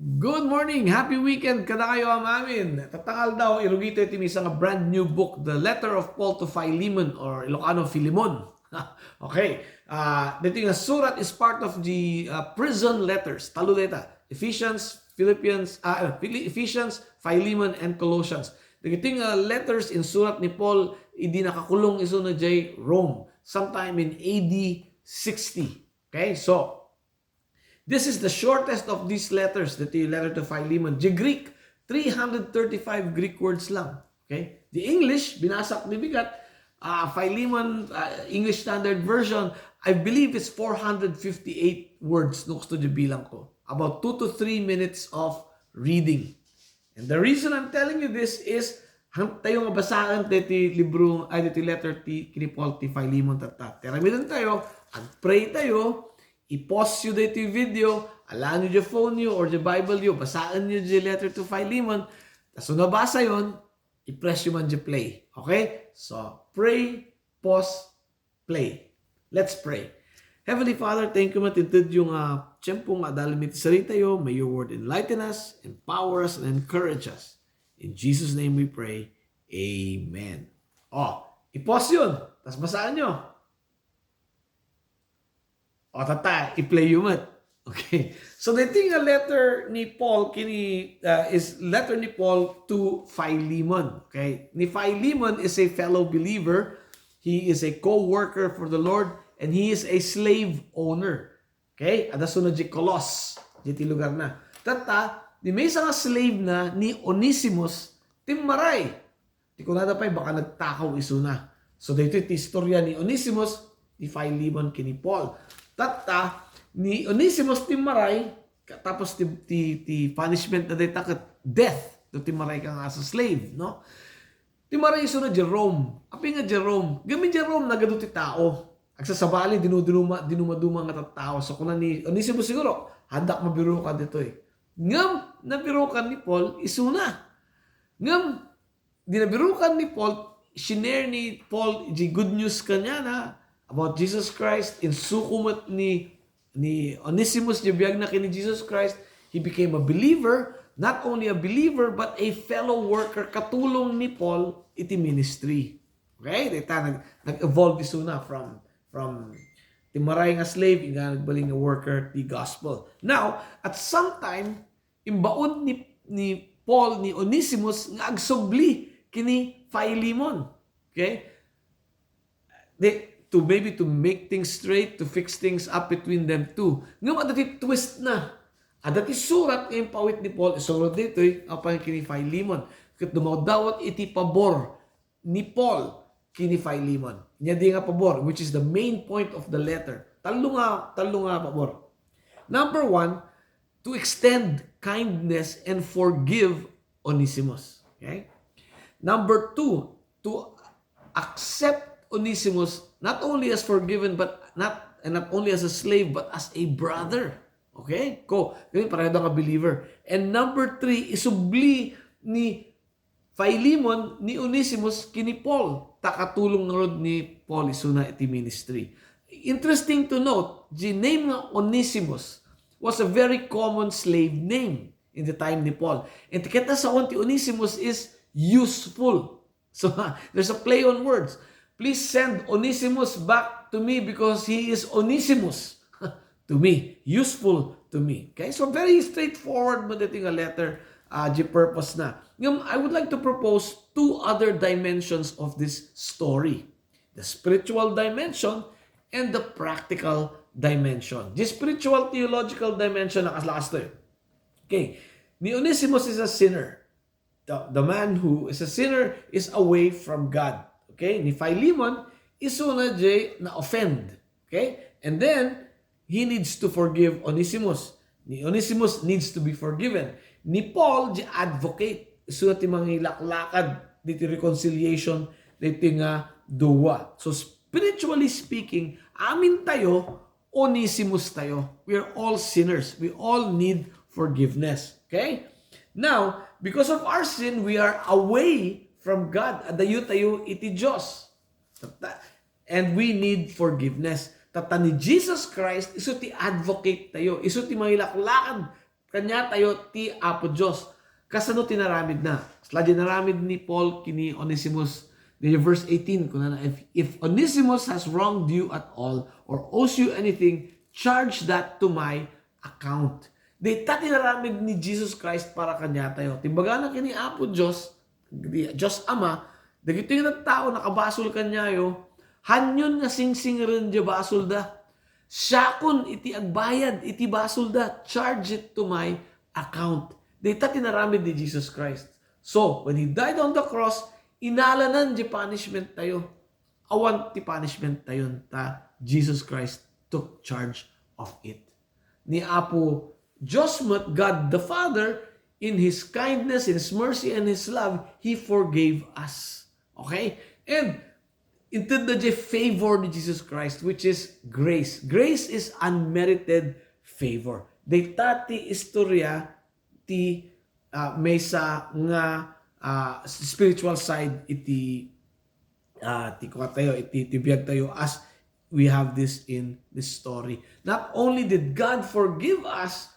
Good morning! Happy weekend kada kayo amamin. Tatangal daw, irugito iti may isang brand new book, The Letter of Paul to Philemon or Ilocano Philemon. Okay. Dito yung surat is part of the prison letters. Taluleta. Ephesians, Ephesians, Philemon, and Colossians. Dito yung letters in surat ni Paul, hindi nakakulong iso na jay Rome. Sometime in AD 60. Okay, so this is the shortest of these letters, the letter to Philemon. The Greek, 335 Greek words lang. Okay? The English, binasak ni bigat. Philemon, English Standard Version, I believe it's 458 words nung studio bilang ko. About 2 to 3 minutes of reading. And the reason I'm telling you this is, tayo nga basaan ti libro, ti letter ti kini Paul ti Philemon tatat. Teramidan tayo, pray tayo, i-pause nyo dito yung video, alaan nyo yung phone nyo or yung Bible nyo, basaan nyo yung letter to Philemon, tapos nabasa yun, i-press nyo man yung play. Okay? So, pray, pause, play. Let's pray. Heavenly Father, thank you matintid yung tiyempong adalimit sarita yo. May your word enlighten us, empower us, and encourage us. In Jesus' name we pray. Amen. I-pause yun. Tapos basaan nyo. I-play yung mat. Okay. So the thing a letter ni Paul is letter ni Paul to Philemon. Okay. Ni Philemon is a fellow believer. He is a co-worker for the Lord and he is a slave owner. Okay. Ada sunod di Kolos. Dito lugar na. Di may isang slave na ni Onesimus timmaray. Di ko nada pa baka nagtakaw isuna. So dito iti istorya ni Onesimus ni Philemon kini Paul. Ni Onesimus timaray, tapos ti punishment na dita kat death, to timaray ka nga sa slave, no? Timaray iso na Jerome. Api nga Jerome, gamin Jerome nagado ti tao. Agsasabali dinuma nga tao. So kuna ni Onesimus siguro, handak mabiro ka dito eh. Ngam nabiro ka ni Paul isuna. Ngam dinabiro ka ni Paul, shinare ni Paul the good news kanya na about Jesus Christ, in sukumat ni Onesimus, biyag na kini Jesus Christ, he became a believer, not only a believer, but a fellow worker, katulong ni Paul, iti ministry. Okay? Dita, nag-evolve isuna from timaray nga slave, nga nagbaling nga worker, the gospel. Now, at some time, imbaon ni Paul, ni Onesimus, nga agsubli kini Philemon. Okay? To make things straight, to fix things up between them two. Ngam adati twist na. Adati surat ngayong pawit ni Paul, isurod dito apang kini Philemon. Kat dumaw-dawat iti pabor ni Paul kini Philemon. Nya di nga pabor, which is the main point of the letter. Talo nga pabor. Number 1, to extend kindness and forgive Onesimus. Okay? Number 2, to accept Onesimus not only as forgiven but not only as a slave but as a brother. Okay? Yun pareho nga believer. And number 3, isubli ni Philemon ni Onesimus kini Paul. Takatulong nga rod ni Paul isuna iti ministry. Interesting to note, the name nga Onesimus was a very common slave name in the time ni Paul. And kita sa ti Onesimus is useful. So there's a play on words. Please send Onesimus back to me because he is Onesimus to me, useful to me. Okay, so very straightforward mo dating a letter, the purpose na. I would like to propose 2 other dimensions of this story. The spiritual dimension and the practical dimension. The spiritual theological dimension nakalakas to eh. Okay, ni Onesimus is a sinner. The man who is a sinner is away from God. Okay, ni Philemon, iso na na offend. Okay? And then, he needs to forgive Onesimus. Ni Onesimus needs to be forgiven. Ni Paul, advocate. Iso na ti mga laklakad, diti reconciliation, diti nga duwa. So, spiritually speaking, amin tayo, Onesimus tayo. We are all sinners. We all need forgiveness. Okay? Now, because of our sin, we are away from God. Adayo tayo iti Diyos. And we need forgiveness. Tata ni Jesus Christ, iso ti advocate tayo. Iso ti mahilaklakan kanya tayo ti Apo Diyos. Kasano tinaramid na. Sla dinaramid ni Paul kini Onesimus. Then verse 18, kung na, if Onesimus has wronged you at all or owes you anything, charge that to my account. Dita tinaramid ni Jesus Christ para kanya tayo. Timbaga na kini Apo Diyos, Diyos Ama, dagito yung tao nakabasol kanyayo, hanyon nga singsing rin di basol da. Siya kun iti agbayad, iti basol da, charge it to my account. Dita tinaramid ni Jesus Christ. So, when He died on the cross, inalanan di punishment tayo. Awan ti punishment tayo ta Jesus Christ took charge of it. Ni Apo Diyos met God the Father, in His kindness, in His mercy, and His love, He forgave us. Okay? And into the favor ni Jesus Christ, which is grace. Grace is unmerited favor. Data ti istorya ti may sa nga spiritual side iti ti kuha tayo, iti tibiyag tayo as we have this in this story. Not only did God forgive us,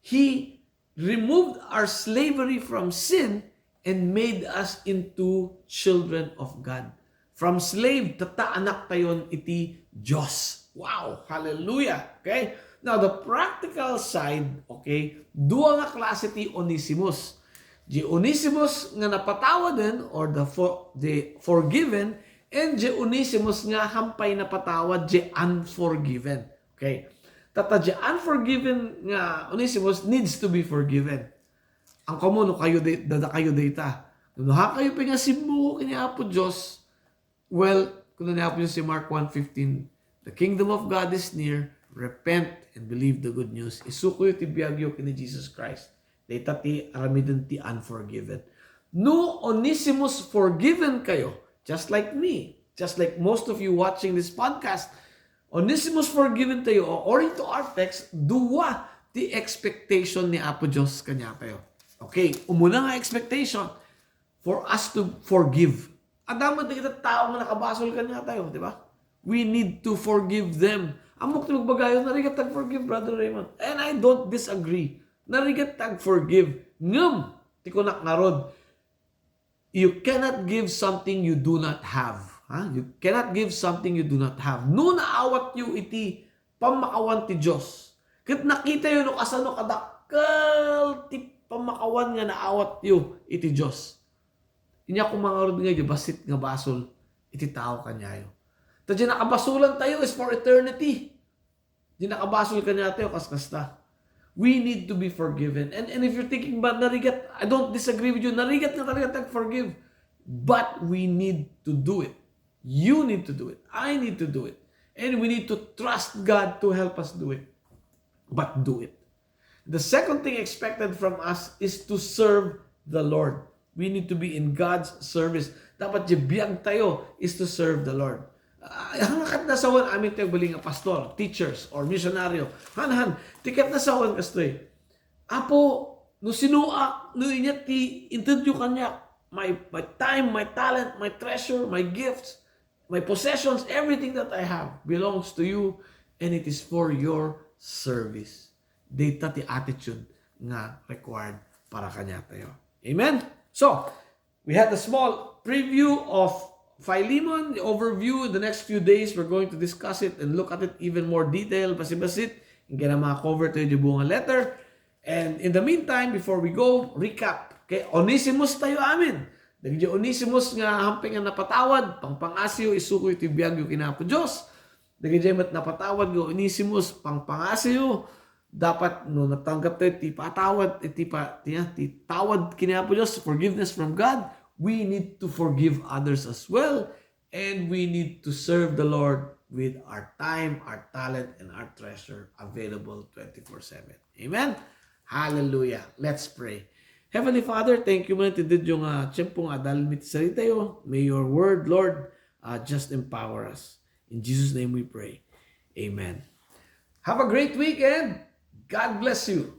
He removed our slavery from sin and made us into children of God. From slave, tataanak tayon iti Diyos. Wow! Hallelujah! Okay? Now, the practical side, okay, dua nga klase ti Onesimus. Di Onesimus nga napatawaden or the forgiven, and di Onesimus nga hampay napatawad, di unforgiven. Okay? Tata di unforgiven nga Onesimus needs to be forgiven. Ang kamo no kayo dada kayo data. No ha kayo pingasimbo kini Apo Diyos. Well, kuno ni Apo Diyos si Mark 1:15, the kingdom of God is near, repent and believe the good news. Isuko ti biagyo kini Jesus Christ. Data ti aramiden ti unforgiven. No Onesimus forgiven kayo, just like me, just like most of you watching this podcast. Onesimus forgiven tayo, according to our text, duwa the expectation ni Apo Diyos kanya tayo. Okay, umuna nga expectation for us to forgive. Adaman na kita tao nga nakabasol kanya tayo, di ba? We need to forgive them. Amok tulog bagayon, narigat tag-forgive, Brother Raymond. And I don't disagree. Narigat tag-forgive. Ngam, tikunak narod. You cannot give something you do not have. You cannot give something you do not have. No naawat you iti pamakawan ti Diyos. Kat nakita yun no kasano kadakkel ti pamakawan nga naawat you iti Diyos. Inya kung mga rod nga basit nga basol iti tao kanyayo. Tadya nakabasulan tayo is for eternity. Di nakabasol kanya tayo kaskasta. We need to be forgiven. And if you're thinking ba narigat, I don't disagree with you. Narigat na talaga tag-forgive. But we need to do it. You need to do it. I need to do it. And we need to trust God to help us do it. But do it. The second thing expected from us is to serve the Lord. We need to be in God's service. Dapat biyag tayo is to serve the Lord. Hangakat na sawan amin tayo baling pastor, teachers, or misyonaryo. Hanahan, tikat na sawan kastoy. Apo, no sinuak, no inya ti interview kanya, my time, my talent, my treasure, my gifts, my possessions, everything that I have belongs to you and it is for your service. Data ti attitude nga required para kanya tayo. Amen? So, we had a small preview of Philemon, the overview. In the next few days, we're going to discuss it and look at it even more detail, basi-basit. Hindi na maka-cover tayo yung buong letter. And in the meantime, before we go, recap. Okay, Onesimus tayo amin. Dagiti Onesimus nga hamping nga napatawad, pangpangasyo, isuko iti biyag yung kinapo Diyos. Dagiti mat napatawad yung Onesimus, pangpangasyo, dapat no natanggap tayo, ti patawad, ti tawad kinapo Diyos, forgiveness from God. We need to forgive others as well. And we need to serve the Lord with our time, our talent, and our treasure available 24/7. Amen? Hallelujah. Let's pray. Heavenly Father, thank you man tidid yung tiyempong adalmit sarita yo. May your word, Lord, just empower us. In Jesus' name we pray. Amen. Have a great weekend. God bless you.